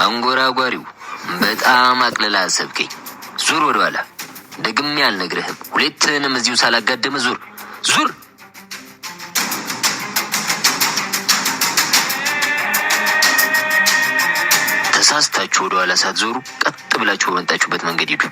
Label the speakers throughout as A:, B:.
A: አንጎራጓሪው በጣም አቅልላ አሰብከኝ። ዙር ወደኋላ። ደግሜ አልነግርህም። ሁለትህንም እዚሁ ሳላጋደመ ዙር ዙር። ተሳስታችሁ ወደኋላ ሳትዞሩ ቀጥ ብላችሁ በመጣችሁበት መንገድ ሂዱ።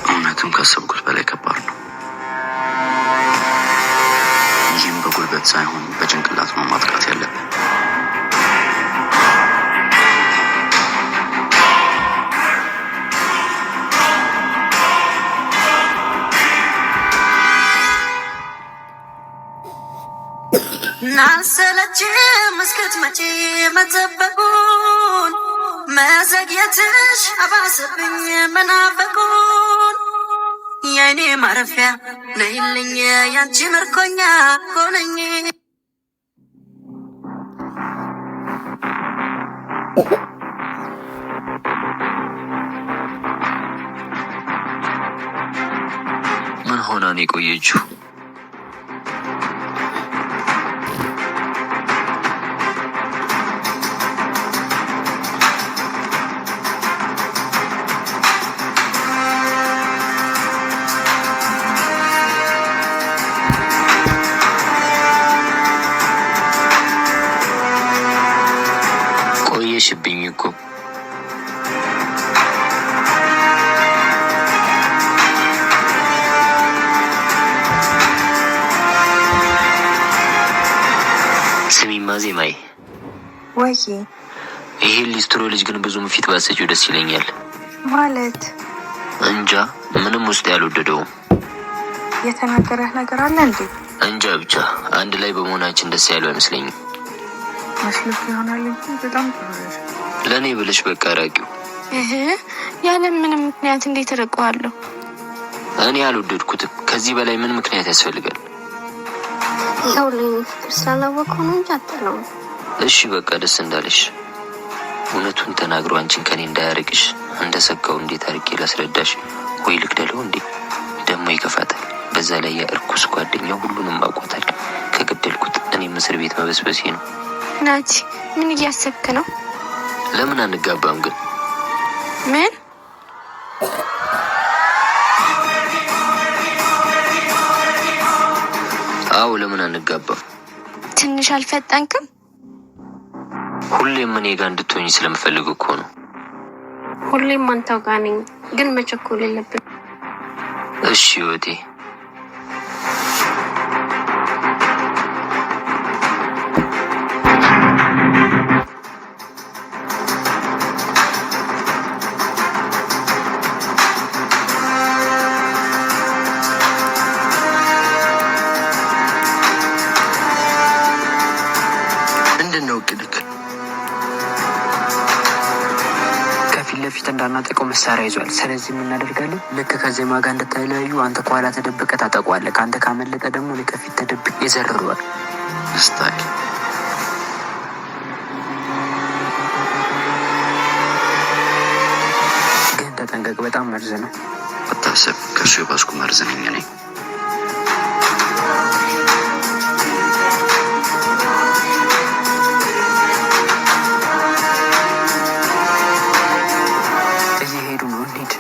B: እውነትም ካሰብኩት በላይ ከባድ ነው። ይህም በጉልበት ሳይሆን በጭንቅላት ነው ማጥቃት ያለብን።
C: ናሰለችም እስክትመጪ መጠበቁን፣ መዘግየትሽ አባሰብኝ መናፈቁን። የኔ ማረፊያ ነይልኝ፣ ያንቺ ምርኮኛ ሆነኝ።
A: ምን ሆና ነው የቆየችው? ቆየሽብኝ እኮ። ስሚማ ዜማዬ፣
D: ወይ።
A: ይሄን ሊስትሮ ልጅ ግን ብዙም ፊት ባሰጪው ደስ ይለኛል።
D: ማለት?
A: እንጃ፣ ምንም ውስጥ ያልወደደውም።
D: የተናገረህ ነገር አለ እንዴ?
A: እንጃ፣ ብቻ አንድ ላይ በመሆናችን ደስ ያለው አይመስለኝም።
D: መስሎት ይሆናል እንጂ በጣም ጥሩ ልጅ።
A: ለእኔ ብለሽ በቃ ራቂው።
E: እህ፣ ያለ ምንም ምክንያት እንዴት እርቀዋለሁ?
A: እኔ አልወደድኩትም። ከዚህ በላይ ምን ምክንያት ያስፈልጋል?
F: ያው ለኔ ፍቅር ስላላወቀው ነው እንጂ አጠለውም።
A: እሺ በቃ ደስ እንዳለሽ። እውነቱን ተናግሮ አንቺን ከኔ እንዳያርቅሽ እንደሰጋው እንዴት አድርጌ ላስረዳሽ? ወይ ልግደለው እንዴ? ደግሞ ይከፋታል። በዛ ላይ የእርኩስ ጓደኛው ሁሉንም አውቆታል። ከገደልኩት እኔም እስር ቤት መበስበሴ ነው።
E: ናቲ፣ ምን እያሰብክ ነው?
A: ለምን አንጋባም ግን?
E: ምን?
A: አዎ፣ ለምን አንጋባም?
E: ትንሽ አልፈጠንክም?
A: ሁሌም እኔ ጋር እንድትሆኝ ስለምፈልግ እኮ ነው።
F: ሁሌም አንተው ጋር ነኝ፣ ግን መቸኮል የለብን።
A: እሺ ህይወቴ።
G: ምንድን ነው እቅድክ?
H: ከፊት ለፊት እንዳናጠቀው መሳሪያ ይዟል። ስለዚህ የምናደርጋለን ልክ ከዜማ ጋር እንደተለያዩ አንተ ከኋላ ተደብቀ ታጠቋለህ። ከአንተ ካመለጠ ደግሞ እኔ ከፊት ተደብቄ ይዘርረዋል።
B: Style።
H: ግን ተጠንቀቅ፣ በጣም መርዝ ነው።
B: አታስብ፣ ከእሱ የባስኩ መርዝ ነኝ እኔ።
H: እየሄዱ ነው፣ እንሂድ።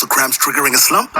I: Muscle cramps triggering a slump?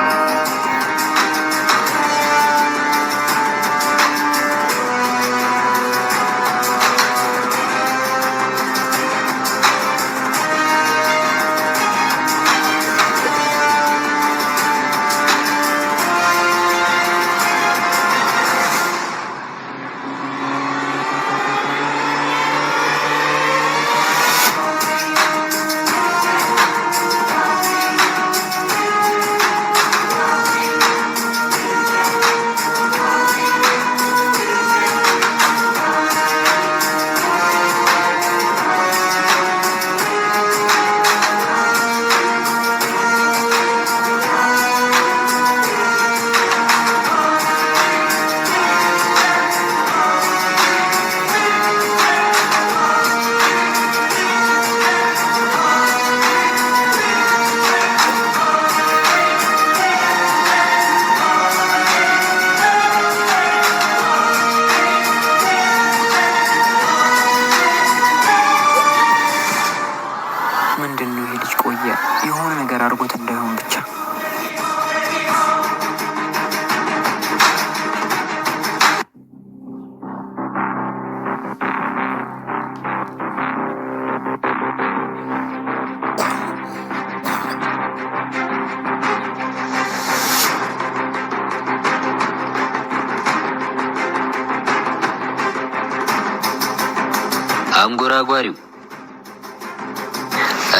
H: ምንድን ነው ይሄ ልጅ? ቆየ የሆነ ነገር አድርጎት እንዳይሆን ብቻ።
A: አንጎራጓሪው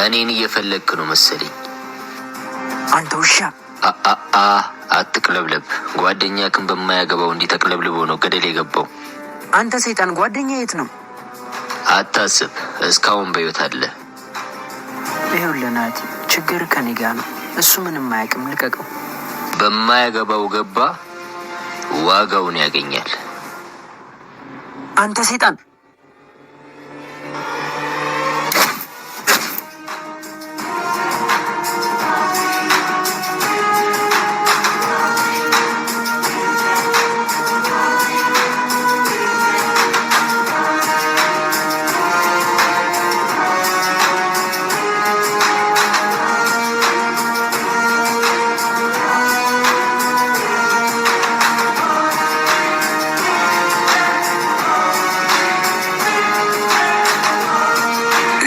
A: እኔን እየፈለግክ ነው መሰለኝ።
H: አንተ ውሻ!
A: አ አትቅለብለብ። ጓደኛክን በማያገባው እንዲህ ተቅለብልቦ ነው ገደል የገባው።
H: አንተ ሰይጣን! ጓደኛ የት ነው?
A: አታስብ፣ እስካሁን በሕይወት አለ።
H: ይኸውልህ ናቲ፣ ችግር ከኔ ጋ ነው። እሱ ምንም አያውቅም፣ ልቀቀው።
A: በማያገባው ገባ፣ ዋጋውን ያገኛል።
H: አንተ ሰይጣን!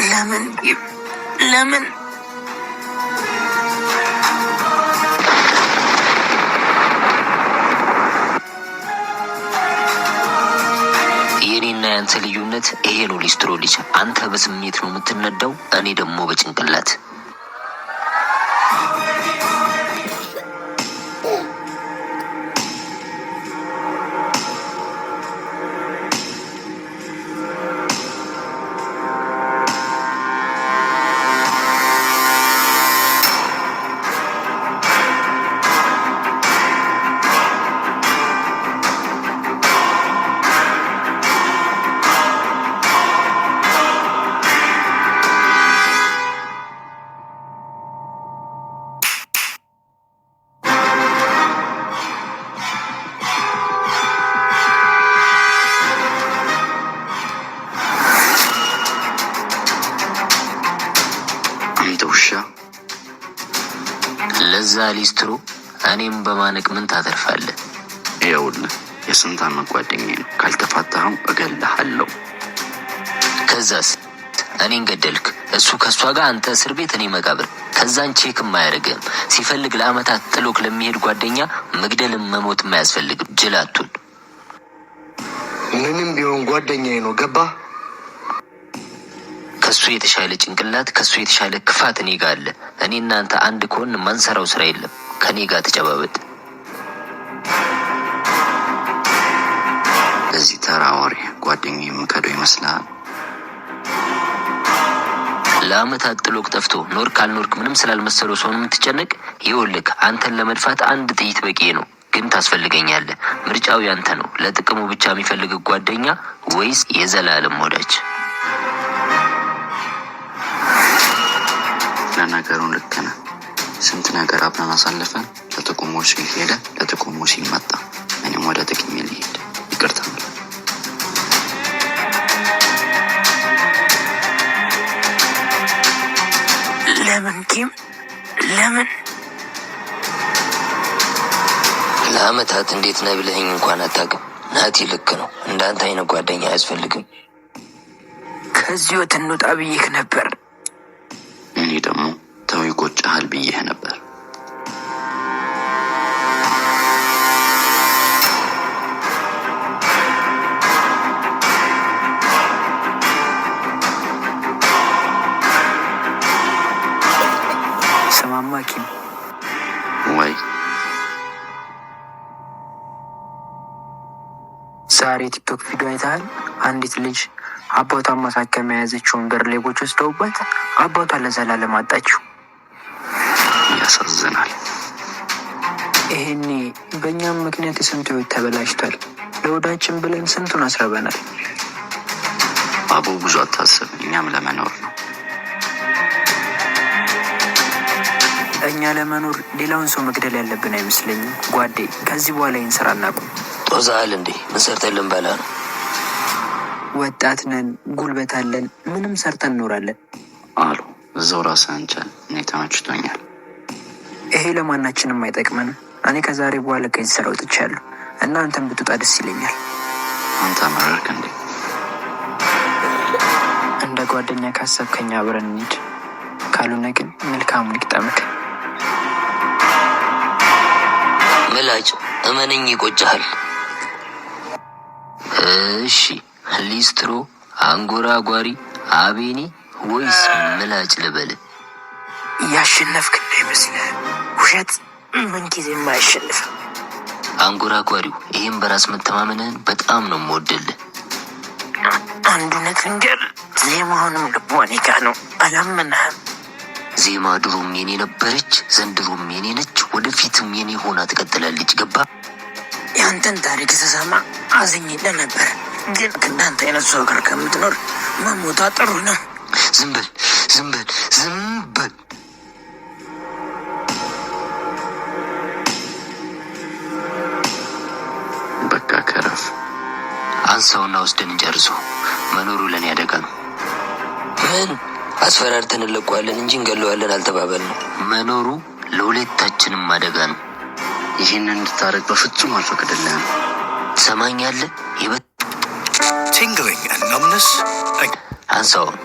H: ለምን ለምን?
A: የኔና ያንተ ልዩነት ይሄ ነው ሊስትሮ ልጅ። አንተ በስሜት ነው የምትነዳው፣ እኔ ደግሞ በጭንቅላት።
B: አንተ ውሻ!
A: ለዛ ሊስትሮ እኔም በማነቅ ምን ታተርፋለህ?
B: ይኸውልህ የስንት ዓመት ጓደኛዬ ነው። ካልተፋታኸው እገልሃለሁ።
A: ከዛስ እኔን ገደልክ፣ እሱ ከእሷ ጋር፣ አንተ እስር ቤት፣ እኔ መቃብር። ከዛን check ም አያደርግህም። ሲፈልግ ለአመታት ጥሎክ ለሚሄድ ጓደኛ መግደልም መሞትም አያስፈልግም። ጅላቱን
G: ምንም ቢሆን ጓደኛዬ ነው። ገባ?
A: ከሱ የተሻለ ጭንቅላት፣ ከሱ የተሻለ ክፋት እኔ ጋር አለ። እኔ እናንተ አንድ ከሆን ማንሰራው ስራ የለም። ከእኔ ጋር ተጨባበጥ።
B: ለዚህ ተራ ወሬ ጓደኛዬ የምከደው ይመስልሃል?
A: ለአመታት ጥሎክ ጠፍቶ ኖርክ አልኖርክ ምንም ስላልመሰለው ሰውን የምትጨነቅ፣ ይኸውልህ አንተን ለመድፋት አንድ ጥይት በቂ ነው። ግን ታስፈልገኛለህ። ምርጫው ያንተ ነው። ለጥቅሙ ብቻ የሚፈልግ ጓደኛ ወይስ የዘላለም ወዳጅ?
B: ለነገሩ ልክ ነህ። ስንት ነገር አብረን አሳልፈን ለጥቅሙ ሲል ሄደ፣ ለጥቅሙ ሲል መጣ። እኔም ወደ ጥቅሜ ልሄድ። ይቅርታ።
H: ለምን ኪም? ለምን?
A: ለአመታት እንዴት ነህ ብለኸኝ እንኳን አታውቅም። ናቲ ልክ ነው። እንዳንተ አይነት ጓደኛ አያስፈልግም።
H: ከዚህ ወት እንውጣ ብዬህ ነበር።
B: እኔ ደግሞ ተው ይቆጭሃል ብዬህ ነበር።
H: ስማማ ኪም፣
B: ወይ
H: ዛሬ ቲክቶክ ቪዲዮ አይተሃል? አንዲት ልጅ አባቷን ማሳከሚያ የያዘችውን ብር ሌቦች ወስደውባት አባቷን ለዘላለም አጣችው።
B: ያሳዝናል።
H: ይሄኔ በእኛም ምክንያት የስንቱ ህይወት ተበላሽቷል። ለወዳችን ብለን ስንቱን አስረበናል።
B: አቦ ብዙ አታስብ፣ እኛም ለመኖር ነው።
H: እኛ ለመኖር ሌላውን ሰው መግደል ያለብን አይመስለኝም ጓዴ። ከዚህ በኋላ ይህን ስራ እናቁም።
A: ጦዛሃል እንዴ? ምን ሰርተን ልንበላ ነው?
H: ወጣት ነን፣ ጉልበት አለን፣ ምንም ሰርተን እንኖራለን።
B: አሉ እዛው ራስህን ቻል። እኔ ተመችቶኛል።
H: ይሄ ለማናችንም አይጠቅመንም። እኔ ከዛሬ በኋላ ከዚህ ስራ ወጥቻለሁ እና አንተን ብትወጣ ደስ ይለኛል።
B: አንተ አመረርክ እንዴ?
H: እንደ ጓደኛ ካሰብከኝ አብረን እንሂድ፣ ካልሆነ ግን መልካሙን ይግጠምክ።
A: ምላጭ እመነኝ ይቆጭሃል። እሺ ሊስትሮ፣ አንጎራጓሪ፣ አቤኔ ወይስ ምላጭ ልበል?
H: ያሸነፍክ እንዳይመስልህ። ውሸት ምንጊዜም አያሸንፍም።
A: አንጎራጓሪው፣ ይህም በራስ መተማመንህን በጣም ነው የምወድልህ።
H: አንድ እውነት ልንገር፣ ዜማውንም ልቧ እኔ ጋ ነው። አላመናህም።
A: ዜማ ድሮም የኔ ነበረች፣ ዘንድሮም የኔ ነች፣ ወደፊትም የኔ ሆና ትቀጥላለች። ገባ?
H: ያንተን ታሪክ ስሰማ አዝኜልህ ነበር፣ ግን እንዳንተ አይነት ሰው ጋር ከምትኖር መሞቷ ጥሩ ነው።
A: ዝም በል፣ ዝም በል፣ ዝም በል።
B: በቃ ከረፍ።
A: አንሳውና ወስደን እንጨርሰው። መኖሩ ለእኔ አደጋ ነው። ምን አስፈራርተን እንለቀዋለን እንጂ እንገለዋለን አልተባባልንም። መኖሩ ለሁለታችንም አደጋ ነው።
B: ይህንን እንድታደርግ በፍጹም አልፈቅድልህም።
A: ትሰማኛለህ?
I: Tingling and numbness?
A: አንሳውን።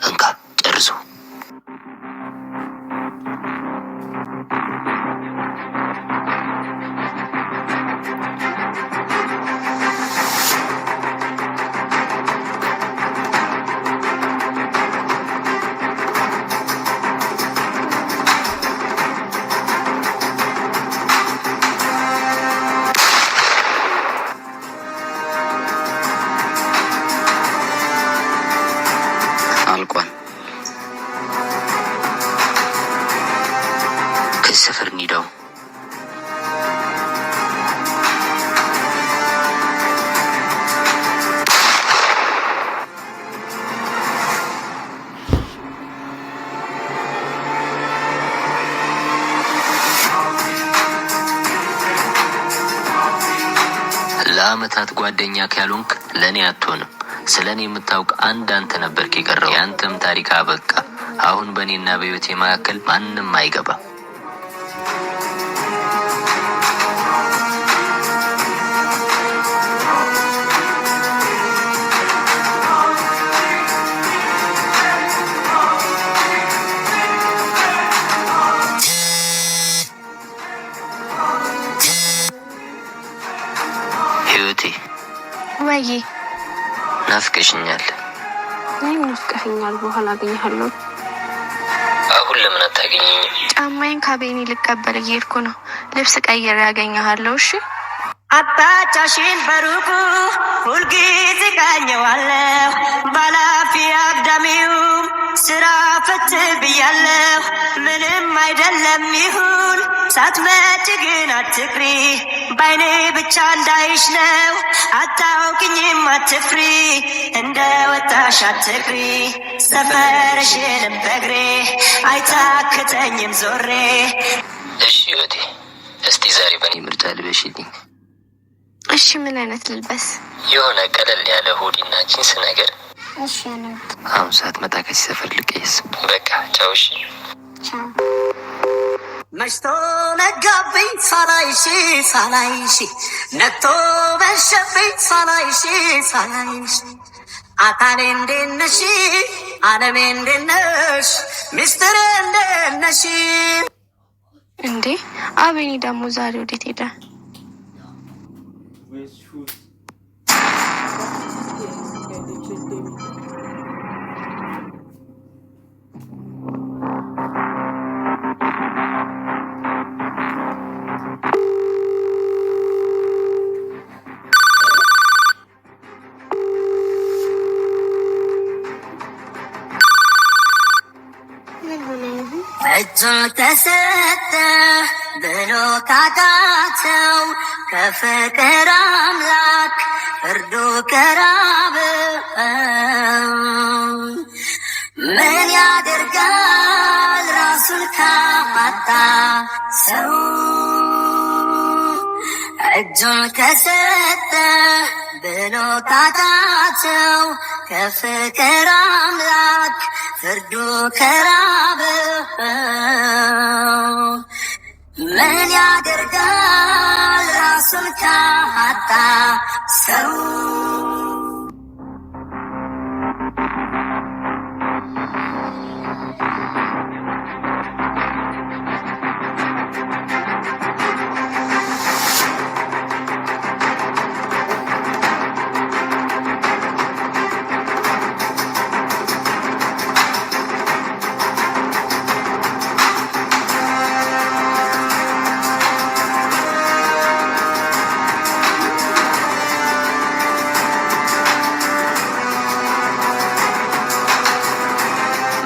A: እንካ ጨርሰው።
B: አልቋል።
A: ከዚህ ሰፈር እንሂዳው። ለአመታት ጓደኛ ካልሆንክ ለእኔ አትሆንም። ስለ እኔ የምታውቅ አንድ አንተ ነበርክ የቀረው። የአንተም ታሪክ አበቃ። አሁን በእኔና በህይወቴ መካከል ማንም አይገባም። ህይወቴ
E: ወይ
A: ናፍቀሽኛል።
E: እኔም ናፍቀኸኛል። በኋላ አገኘሃለሁ።
A: አሁን ለምን አታገኘኝም?
E: ጫማዬን ካቤኒ ልቀበል እየሄድኩ ነው። ልብስ ቀይሬ አገኘሃለሁ። እሺ።
C: አቅጣጫሽን በሩቁ ሁልጊዜ ቃኘዋለሁ፣ ባላፊ አግዳሚውም ስራ ፈት ብያለሁ። ምንም አይደለም ይሁን፣ ሳትመጪ ግን አትቅሪ፣ ባይኔ ብቻ እንዳይሽ ነው። አታውቅኝም አትፍሪ፣ እንደ ወጣሽ አትቅሪ፣ ሰፈርሽንም በእግሬ አይታክተኝም ዞሬ።
A: እሺ ህይወቴ፣ እስቲ ዛሬ በእኔ ምርጫ ልበሽልኝ።
E: እሺ፣ ምን አይነት ልልበስ?
A: የሆነ ቀለል ያለ hoodie ና ጂንስ ነገር።
F: እሺ ነው።
A: አሁን ሰዓት መጣ ከዚህ ሰፈር ልቀይስ። በቃ ቻው። እሺ።
F: ቻው።
C: መሽቶ ነጋብኝ ሳላይሽ ሳላይሽ፣ ነግቶ መሸብኝ ሳላይሽ ሳላይሽ፣ አካሌ እንዴት ነሽ፣ ዓለሜ እንዴት ነሽ፣ ሚስጥሬ እንዴት ነሽ?
E: እንዴ አቤኒ ደግሞ ዛሬ ወዴት ሄደ?
I: With shoes. Yes,
F: ምን ሆነ ይሁን?
C: እጁን ተሰጠ ብሎ ካቃተው ከፍቅር አምላክ ፍርዱ ከራበ ምን ያደርጋል ራሱን ካጣ ሰው፣ እጁን ከሰጠ ብሎ ካቃተው ከፍቅር አምላክ ፍርዱ ከራበ ምን ያደርጋል ራሱን ካጣ ሰው።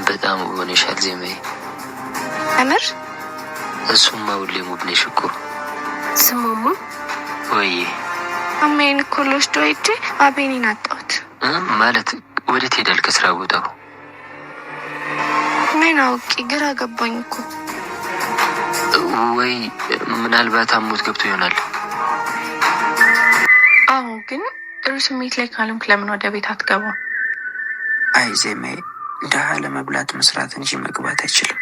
A: በጣም ውብ ሆነሻል ዜማዬ።
E: እምር።
A: እሱማ ሁሌም ውብ ነሽ እኮ።
F: ስማማ።
A: ወይዬ።
E: አሜን እኮ ልወስዶ ሄጄ አቤኒን አጣሁት።
A: እ ማለት ወዴት ሄዳል ከስራ ቦታው?
E: ምን አውቄ፣ ግራ ገባኝ እኮ።
A: ወይ ምናልባት አሞት ገብቶ ይሆናል።
D: አዎ፣ ግን ጥሩ ስሜት ላይ ካልሆንክ ለምን ወደ ቤት አትገባም?
H: አይ ዜማዬ፣ ድሀ ለመብላት መስራት እንጂ መግባት አይችልም።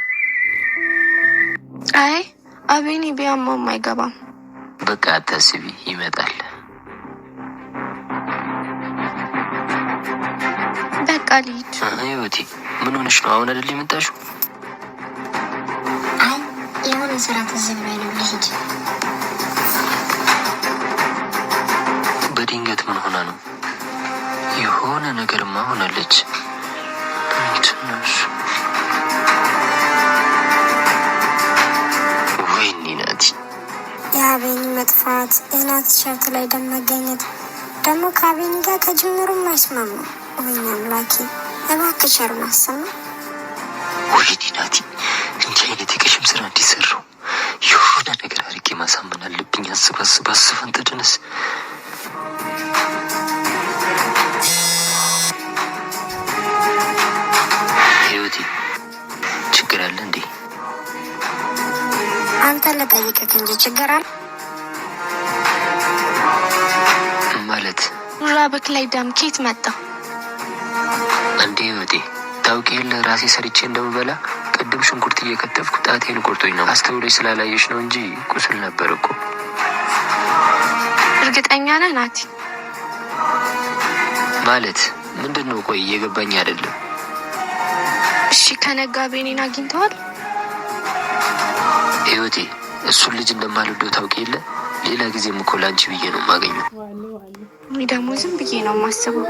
E: አይ አቤኒ ቢያማውም አይገባም።
A: በቃ አታስቢ፣ ይመጣል።
E: በቃ ልሂድ።
A: ህይወቴ፣ ምን ሆነሽ ነው? አሁን አይደል የመጣሽው?
F: አይ የሆነ ስራ ትዝ ብሎኝ ነው፣ ልሂድ።
A: በድንገት ምን ሆና ነው? የሆነ ነገርማ ሆናለች። ምንድን ነው እሱ? ወይኔ ናቲ።
F: የአቤኒ መጥፋት፣ የናቲ ቲሸርት ላይ ደም መገኘት፣ ደግሞ ከአቤኒ ጋር ከጅምሩም አይስማሙ። ወይኔ አምላኬ፣ እባክህ ቸር ማሰማ።
A: ወይኔ ናቲ፣ እንዲህ አይነት የቀሽም ስራ እንዲሰራው የሆነ ነገር አድርጌ ማሳመን አለብኝ። አስብ አስብ አስብ። አንተ ደነስ። ህይወቴ፣ ችግር አለ እንዴ?
F: አንተ ልጠይቅህ እንጂ ችግር አለ?
A: ማለት?
E: ሹራብክ ላይ ደም ኬት መጣ?
A: እንዴ ህይወቴ፣ ታውቂ የለ ራሴ ሰርቼ እንደምበላ? ቅድም ሽንኩርት እየከተፍኩ ጣቴን ቆርጦኝ ነው። አስተውለሽ ስላላየሽ ነው እንጂ ቁስል ነበር እኮ።
E: እርግጠኛ ነህ ናቲ?
A: ማለት ምንድን ነው? ቆይ እየገባኝ አይደለም።
E: እሺ ከነጋ አቤኒን አግኝተዋል?
A: ህይወቴ፣ እሱን ልጅ እንደማልወደው ታውቂ የለ? ሌላ ጊዜም እኮ ለአንቺ ብዬ ነው የማገኘው።
E: እኔ ደግሞ ዝም ብዬ ነው የማስበው።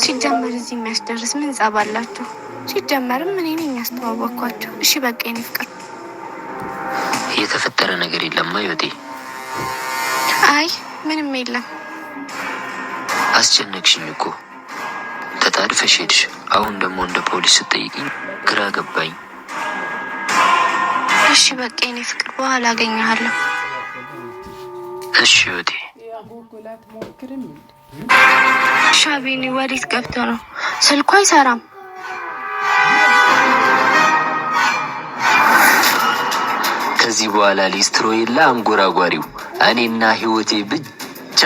E: ሲጀመር እዚህ የሚያስደርስ ምን ጸብ አላቸው? ሲጀመርም እኔ ነኝ ያስተዋወቅኳቸው። እሺ በቃ የኔ ፍቅር።
A: የተፈጠረ ነገር የለማ ህይወቴ።
E: አይ ምንም የለም።
A: አስጨነቅሽኝ እኮ ተጣድፈሽ ሄድሽ። አሁን ደግሞ እንደ ፖሊስ ስትጠይቅኝ ግራ ገባኝ።
E: እሺ በቃ የኔ ፍቅር፣ በኋላ አገኘሃለሁ።
A: እሺ ህይወቴ።
E: ሻቢኒ ወዴት ገብቶ ነው? ስልኩ አይሰራም።
A: ከዚህ በኋላ ሊስትሮ የለ አንጎራጓሪው፣ እኔና ህይወቴ ብቻ።